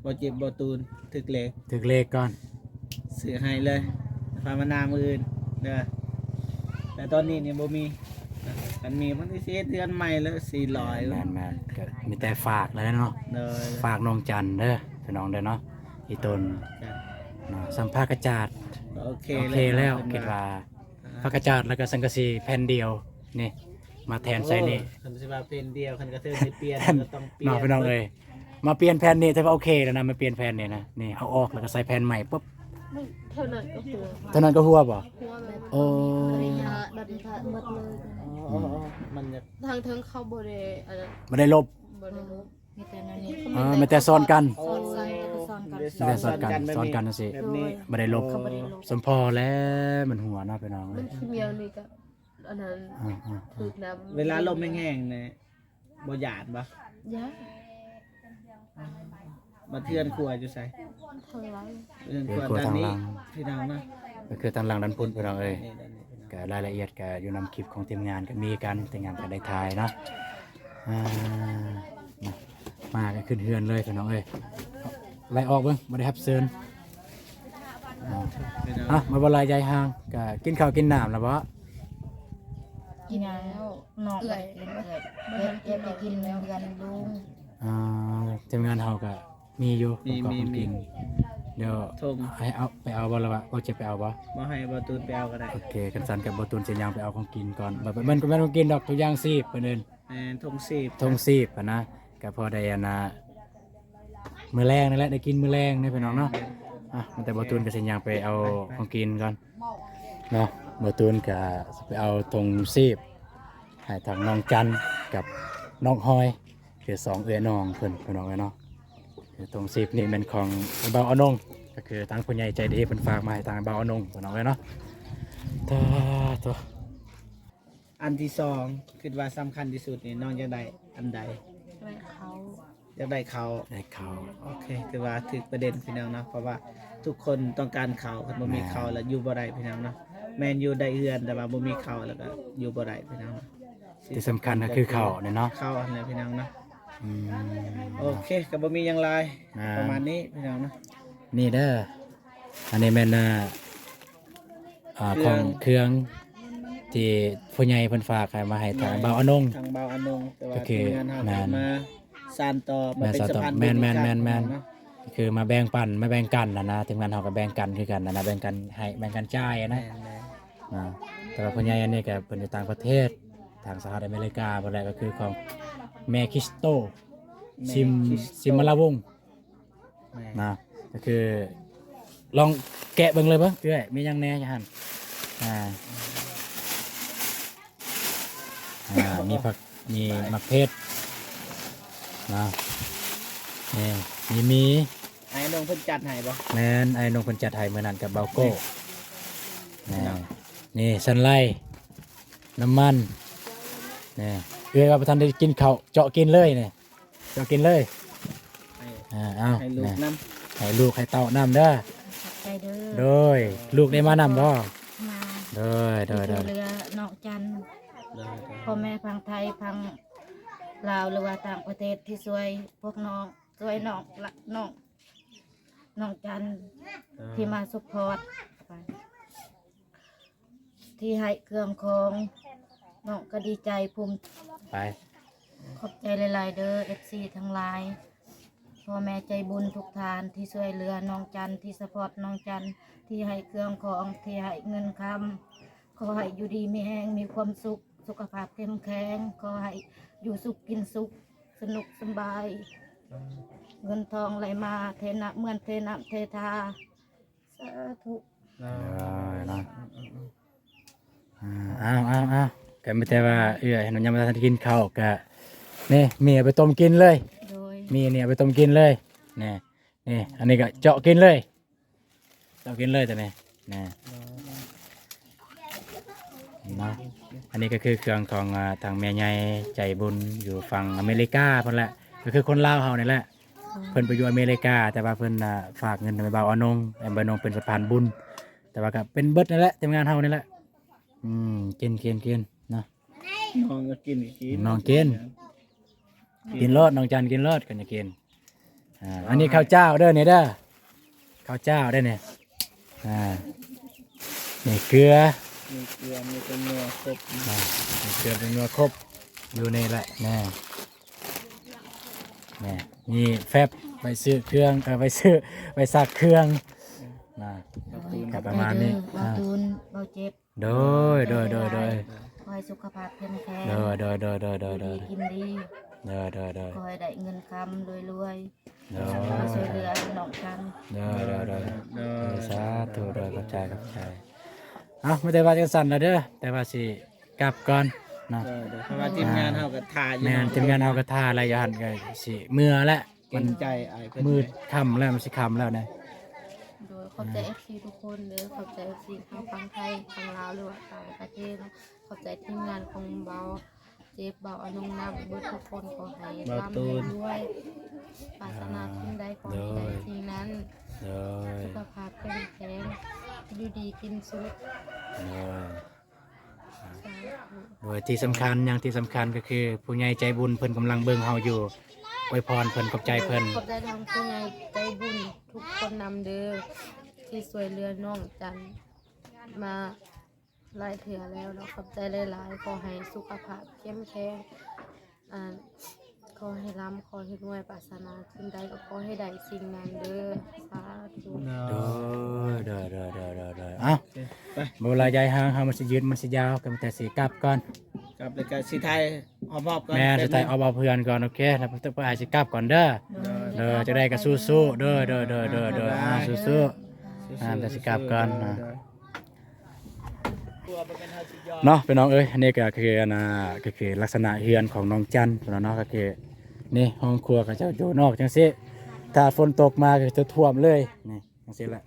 ບໍ່ເຈັບບໍ່ຕູນ ຖືກເລກ ຖືກເລກກ່ອນ ຊື້ໃຫ້ເລີຍ ພາມານາມື້ອື່ນເດີ ແຕ່ຕອນນີ້ນີ້ບໍ່ມີ ຄັນມີມັນຊິເຮັດເຮືອນໃໝ່ເລີຍ ສີ່ຮ້ອຍ ແມ່ນໆ ກໍມີແຕ່ຝາກແລ້ວເນາະ ໂດຍ ຝາກນ້ອງຈັນເດີ ພີ່ນ້ອງເດີເນາະ ອີ່ຕົນ ເນາະ ສຳພາກະຈາດ ໂອເຄ ໂອເຄແລ້ວ ແລ້ວ ຄິດວ່າ ອ່າ ຝາກະຈາດ ແລ້ວກໍສັງກະສີແຜ່ນດຽວນີ້ ມາແທນໃສ່ນີ້ ໂອ້ ຄັນຊິວ່າເປັນດຽວ ຄັນກະເທີນຊິປ່ຽນ ແມ່ນ ກໍຕ້ອງປ່ຽນເນາະ ພີ່ນ້ອງເອີຍ ມາປ່ຽນແຜ່ນນີ້ ແຕ່ວ່າໂອເຄແລ້ວນະ ມາປ່ຽນແຜ່ນນີ້ນະ ນີ້ເອົາອອກແລ້ວກໍໃສ່ແຜ່ນໃໝ່ປຶບ ແຖວນັ້ນກໍຮົ່ວ ແຖວນັ້ນກໍຮົ່ວບໍ່? ຮົ່ວແບບ ໂອ້ ໄລຍະແບບນີ້ກໍໝົດເລີຍ ອໍ ອໍ ອໍ ມັນຢາກ ທາງເທິງເຂົາບໍ່ໄດ້ອັນນັ້ນ ບໍ່ໄດ້ລົບ ບໍ່ໄດ້ລົບ ມີແຕ່ແນວນີ້ ເອີ ມີແຕ່ຊ້ອນກັນ ຊ້ອນກັນ ແລ້ວກໍຊ້ອນກັນ ມີແຕ່ຊ້ອນກັນ ຊ້ອນກັນຈັ່ງຊີ້ ແບບນີ້ ບໍ່ໄດ້ລົບ ເຂົາບໍ່ໄດ້ລົບ ສົມພໍແລ້ວມັນຮົ່ວເນາະ ພີ່ນ້ອງ ມັນຂີ້ໝຽວນີ້ກໍ ອັນນັ້ນ ອ່າໆໆ ຖືກນ້ຳ ເວລາລົມແຮງໆນີ້ບໍ່ຢ້ານບໍ່? ຢ້ານ ບັດເຮືອນຄົວຢູ່ໃສ? ທາງຫຼັງ ເຮືອນຄົວທາງນີ້ ທາງຫຼັງ ພີ່ນ້ອງເນາະ ກໍຄືທາງຫຼັງດ້ານພຸ້ນ ພີ່ນ້ອງເອີຍ ນີ້ ດ້ານນີ້ ພີ່ນ້ອງ ກໍລາຍລະອຽດກໍຢູ່ນຳຄລິບຂອງທີມງານກໍມີກັນ ທີມງານກໍໄດ້ຖ່າຍເນາະ ອ່າ ມາກໍຂຶ້ນເຮືອນເລີຍ ພີ່ນ້ອງເອີຍ ໄລ່ອອກເບິ່ງ ບໍ່ໄດ້ຮັບເຊີນ ອ່າ ອ່ະ ບໍ່ເວົ້າຫຼາຍຢາຍຫ່າງ ກໍກິນເຂົ້າກິນນ້ຳແລ້ວບໍ່? ກິນແລ້ວ ນ້ອງເອື້ອຍ ເອື້ອຍ ເອື້ອຍ ເອື້ອຍໄປກິນເຮືອນລຸງ ອ່າ ທີມງານເຮົາກໍມີຢູ່ ມີ ຂອງ ມີ ຂອງກິນ ມີ ດຽວ ຖົງ ໃຫ້ເອົາ ໄປເອົາບໍ່ລະວະ? ບໍ່ຈະໄປເອົາບໍ່? ບໍ່ ໃຫ້ບ່າວຕູນໄປເອົາກໍໄດ້ ໂອເຄ ຄັນຊັ້ນກໍບ່າວຕູນຊິຍ່າງໄປເອົາຂອງກິນກ່ອນ ແບບ ມັນ ມັນ ມັນກິນດອກ ທຸກຢ່າງຊີບເພິ່ນເອີ້ນ ແມ່ນ ຖົງຊີບ ຖົງຊີບຫັ້ນນະ ກໍພໍໄດ້ອັນນ່າ ມື້ແລງນີ້ແຫຼະ ໄດ້ກິນມື້ແລງເດ້ພີ່ນ້ອງເນາະ ອ່ະ ແຕ່ບ່າວຕູນກໍຊິຍ່າງໄປເອົາຂອງກິນກ່ອນເນາະ ບ່າວຕູນກະຊິໄປເອົາຖົງຊີບໃຫ້ທາງນ້ອງຈັນກັບນ້ອງຮອຍ ຄືສອງເອື້ອຍນ້ອງເພິ່ນ ພີ່ນ້ອງເອີຍເນາະ. ຖົງຊີບນີ້ແມ່ນຂອງບ່າວອານົງ ກໍຄືທາງຜູ້ໃຫຍ່ໃຈດີເພິ່ນຝາກມາໃຫ້ທາງບ່າວອານົງ ພີ່ນ້ອງເອີຍເນາະ. ຕາໂຕ ອັນທີສອງ ຄິດວ່າສຳຄັນທີ່ສຸດນີ້ ນ້ອງຢາກໄດ້ອັນໃດ? ໄດ້ເຂົ້າ. ຢາກໄດ້ເຂົ້າ. ໄດ້ເຂົ້າ. ໂອເຄ ຖືວ່າຖືກປະເດັນພີ່ນ້ອງເນາະ ເພາະວ່າທຸກຄົນຕ້ອງການເຂົ້າ ຄັນບໍ່ມີເຂົ້າແລ້ວຢູ່ບໍ່ໄດ້ພີ່ນ້ອງເນາະ. ແມ່ນຢູ່ໄດ້ເຮືອນ ແຕ່ວ່າບໍ່ມີເຂົ້າແລ້ວກໍຢູ່ບໍ່ໄດ້ພີ່ນ້ອງເນາະ. ທີ່ສຳຄັນກໍຄືເຂົ້ານີ້ເນາະ. ເຂົ້າຫັ້ນແຫຼະພີ່ນ້ອງເນາະ. ອືມ ໂອເຄ ກໍບໍ່ມີຫຍັງຫຼາຍ ປະມານນີ້ພີ່ນ້ອງເນາະ. ນີ້ເດີ ອັນນີ້ແມ່ນ ອ່າ ອ່າ ເຄື່ອງ ຂອງເຄື່ອງທີ່ຜູ້ໃຫຍ່ເພິ່ນຝາກໃຫ້ ມາໃຫ້ທາງບ່າວອານົງ ທາງບ່າວອານົງ ແຕ່ວ່າທີມງານເຮົາກໍມາສານຕໍ່ ມາເປັນສະພານບຸນ ແມ່ນໆໆໆ ຄືມາແບ່ງປັນ ມາແບ່ງກັນຫັ້ນນະ. ທີມງານເຮົາກໍແບ່ງກັນຄືກັນຫັ້ນນະ ແບ່ງກັນໃຫ້ ແບ່ງກັນຈ່າຍຫັ້ນນະ. ແມ່ນໆ ອ່າ ແຕ່ວ່າຜູ້ໃຫຍ່ອັນນີ້ກໍເພິ່ນຢູ່ຕ່າງປະເທດ ທາງສະຫະລັດອາເມລິກາພຸ້ນແຫຼະ ກໍຄືຂອງແມ່ຄຣິສໂຕ ແມ່ ຊິມ ຄຣິສໂຕ ຊິມມະລາວົງ ແມ່ ນະ ກໍຄືລອງແກະເບິ່ງເລີຍເບິ່ງເອື້ອຍ ມີຫຍັງແດ່ຢູ່ຫັ້ນ. ອ່າ ອ່າ ມີຜັກ ມີໝາກເຜັດເນາະ. ນີ້ ມີ ມີ ອ້າຍນົງເພິ່ນຈັດໃຫ້ບໍ່? ແມ່ນ ອ້າຍນົງເພິ່ນຈັດໃຫ້ມື້ນັ້ນກັບບ່າວໂກ້. ນີ້ ນີ້ ສັນໄລ ນ້ຳມັນ. ນີ້ ເອື້ອຍວ່າບໍ່ທັນໄດ້ກິນເຂົ້າ ເຈາະກິນເລີຍນີ້. ເຈົ້າກິນເລີຍ. ໃຫ້ ອ່າ ເອົາ ໃຫ້ລູກນຳ ໃຫ້ລູກໃຫ້ເຕົ້ານຳເດີ. ຂອບໃຈເດີ. ໂດຍ ລູກໄດ້ມານຳບໍ່? ມາ. ໂດຍ ໂດຍ ໂດຍ ທີ່ຊ່ວຍເຫຼືອນ້ອງຈັນ ໂດຍ ໂດຍ ພໍ່ແມ່ຝັ່ງໄທ ຝັ່ງລາວ ຫຼືວ່າຕ່າງປະເທດ ທີ່ຊ່ວຍພວກນ້ອງ ຊ່ວຍນ້ອງ ນ້ອງ ນ້ອງຈັນ ໂດຍ ທີ່ມາຊັບພອດ ທີ່ໃຫ້ເຄື່ອງຂອງ ນ້ອງກໍດີໃຈພູມ ໄປ ຂອບໃຈຫຼາຍໆເດີ ເອັຟຊີທັງຫຼາຍ ພໍ່ແມ່ໃຈບຸນທຸກທ່ານທີ່ຊ່ວຍເຫຼືອນ້ອງຈັນ ທີ່ຊັບພອດນ້ອງຈັນ ທີ່ໃຫ້ເຄື່ອງຂອງ ທີ່ໃຫ້ເງິນຄຳ ຂໍໃຫ້ຢູ່ດີມີແຮງ ມີຄວາມສຸກ ສຸຂະພາບເຂັ້ມແຂງ ຂໍໃຫ້ຢູ່ສຸກກິນສຸກ ສະໜຸກສະບາຍ ເງິນທອງໄຫຼມາເທນະ ເໝືອນເທນ້ຳເທທ່າ. ສາທຸ ເອີ ເນາະ ອ່າ ເອົາ ເອົາ ເອົາ ກໍມີແຕ່ວ່າເອື້ອຍໃຫ້ນ້ອງຍັງບໍ່ທັນໄດ້ກິນເຂົ້າ ກໍນີ້ ມີເອົາໄປຕົ້ມກິນເລີຍ. ໂດຍ ມີນີ້ເອົາໄປຕົ້ມກິນເລີຍ ນີ້ ນີ້ ອັນນີ້ກໍເຈາະກິນເລີຍ ເຈາະກິນເລີຍຕົວນີ້ ນີ້ ເນາະ. ອັນນີ້ກໍຄືເຄື່ອງຂອງ ອ່າ ທາງແມ່ໃຫຍ່ໃຈບຸນຢູ່ຝັ່ງອາເມລິກາພຸ້ນແຫຼະ ກໍຄືຄົນລາວເຮົານີ້ແຫຼະ. ເພິ່ນໄປຢູ່ອາເມລິກາ ແຕ່ວ່າເພິ່ນ ອ່າ ຝາກເງິນໃຫ້ບ່າວອານົງ ໃຫ້ບ່າວອານົງເປັນສະພານບຸນ ແຕ່ວ່າກໍເປັນເບິດນັ້ນແຫຼະ ທີມງານເຮົານີ້ແຫຼະ. ອືມ ກິນ ກິນ ກິນເນາະ ນ້ອງກໍກິນ ກິນ ນ້ອງກິນ ກິນໂລດ ນ້ອງຈັນກິນໂລດ ກັນຈະກິນ. ອ່າ ອັນນີ້ເຂົ້າຈ້າວເດີ ນີ້ເດີ ເຂົ້າຈ້າວເດີນີ້. ອ່າ ນີ້ເກືອ ມີເກືອ ມີແປ້ງນົວຄົບ ອ່າ ມີເກືອ ແປ້ງນົວຄົບ ຢູ່ນີ້ແຫຼະ ນີ້ ນີ້ ມີແຟັບໄວ້ຊື້ເຄື່ອງ ເອີ ໄວ້ຊື້ ໄວ້ຊັກເຄື່ອງນະ. ຂອບໃຈເດີ ບ່າວຕູນ ບ່າວເຈັບ. ໂດຍ ໂດຍ ໂດຍ ໂດຍ ຂໍໃຫ້ສຸຂະພາບເຂັ້ມແຂງ ໂດຍ ໂດຍ ໂດຍ ຢູ່ດີກິນດີ ໂດຍ ໂດຍ ໂດຍ ຂໍໃຫ້ໄດ້ເງິນຄຳລວຍໆ ໂດຍ ຊ່ວຍເຫຼືອນ້ອງຈັນ ໂດຍ ໂດຍ ໂດຍ ໂດຍ ສາທຸ ໂດຍ ຂອບໃຈ ຂອບໃຈ. ເອົ້າ ມີແຕ່ວ່າຈັ່ງຊັ້ນລະເດີ ແຕ່ວ່າຊິກັບກ່ອນເນາະ ໂດຍ ໂດຍ ເພາະວ່າທີມງານເຮົາກໍຖ້າຢູ່ ແມ່ນ ເນາະ ທີມງານເຮົາກໍຖ້າແລ້ວ ຢູ່ຫັ້ນກໍຊິເມືອແລ້ວ ເກງໃຈອ້າຍເພິ່ນ ມືດຄ່ຳແລ້ວ ມັນຊິຄ່ຳແລ້ວນະ. ໂດຍ ຂອບໃຈ ອ່າ ເອັຟຊີທຸກຄົນເດີ ຂອບໃຈ ເອັຟຊີ ທັງຝັ່ງໄທ ຝັ່ງລາວ ຫຼືວ່າຕ່າງປະເທດເນາະ. ຂອບໃຈທີມງານຂອງບ່າວເຈັບ ບ່າວອານົງນຳ ເບິດທຸກຄົນ ຂໍໃຫ້ ບ່າວຕູນ ລ່ຳໃຫ້ລວຍ ປາດຖະໜາສິ່ງໃດ ຂໍໃຫ້ໄດ້ ໂດຍ ສິ່ງນັ້ນ ໂດຍ ສຸຂະພາບເຂັ້ມແຂງ ຢູ່ດີກິນສຸກ ໂດຍ. ສາທຸ ໂດຍ ທີ່ສຳຄັນ ຢ່າງທີ່ສຳຄັນກໍຄືຜູ້ໃຫຍ່ໃຈບຸນເພິ່ນກຳລັງເບິ່ງເຮົາຢູ່ ອວຍພອນເພິ່ນ ຂອບໃຈເພິ່ນ ຂອບໃຈທາງຜູ້ໃຫຍ່ໃຈບຸນທຸກຄົນນຳເດີ ທີ່ຊ່ວຍເຫຼືອນ້ອງຈັນມາຫຼາຍເທື່ອແລ້ວເນາະ ຂອບໃຈຫຼາຍໆ ຂໍໃຫ້ສຸຂະພາບເຂັ້ມແຂງ ອ່າ ຂໍໃຫ້ລ່ຳ ຂໍໃຫ້ລວຍ ປາດຖະໜາສິ່ງໃດກໍຂໍໃຫ້ໄດ້ສິ່ງນັ້ນເດີ ສາທຸ. ໂດຍ ໂດຍ ໂດຍ ໂດຍ ໂດຍ ໂດຍ ເອົ້າ ໂອເຄ ໄປ ບໍ່ຫຼາຍໃຫຍ່ ເຮົາ ເຮົາມັນຊິຍືດ ມັນຊິຍາວ ກໍມີແຕ່ຊິກັບກ່ອນ ກັບແລ້ວກໍຊິຖ່າຍຮອບໆກ່ອນ ແມ່ນ ແມ່ນ ຊິຖ່າຍຮອບໆເພື່ອນກ່ອນ ໂອເຄ ແລ້ວເພິ່ນອາດຊິກັບກ່ອນເດີ ໂດຍ ໂດຍ ຈັ່ງໃດກໍສູ້ໆ ໂດຍ ໂດຍ ໂດຍ ອ່າ ສູ້ໆ ອ່າ ແຕ່ຊິກັບກ່ອນ ໂດຍ ອ່າ ໂດຍ ໂດຍ. ເນາະພີ່ນ້ອງເອີຍ. ອັນນີ້ກໍຄືອັນນ່າ ກໍຄືລັກສະນະເຮືອນຂອງນ້ອງຈັນພີ່ນ້ອງເນາະ. ກໍຄືນີ້ ຫ້ອງຄົວເຂົາເຈົ້າຢູ່ນອກຈັ່ງຊີ້ ຖ້າຝົນຕົກມາກໍຈະຖ້ວມເລີຍ ນີ້ຈັ່ງຊີ້ແຫຼະ.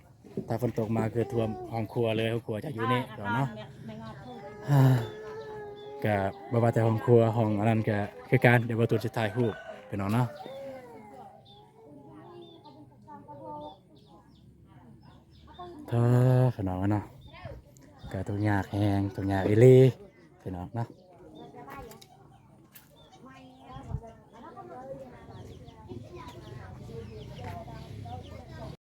ຖ້າຝົນຕົກມາຄືຖ້ວມຫ້ອງຄົວເລີຍ. ຫ້ອງຄົວຈະຢູ່ນີ້ພີ່ນ້ອງເນາະ. ກໍບໍ່ວ່າແຕ່ຫ້ອງຄົວ ຫ້ອງອັນນັ້ນກໍຄືກັນ. ດຽວບ່າວຕູນຊິຖ່າຍຮູບພີ່ນ້ອງເນາະ. ເອີ ພີ່ນ້ອງເນາະ ກໍທຸກຍາກແຮງ ທຸກຍາກອີ່ຫຼີພີ່ນ້ອງເນາະ.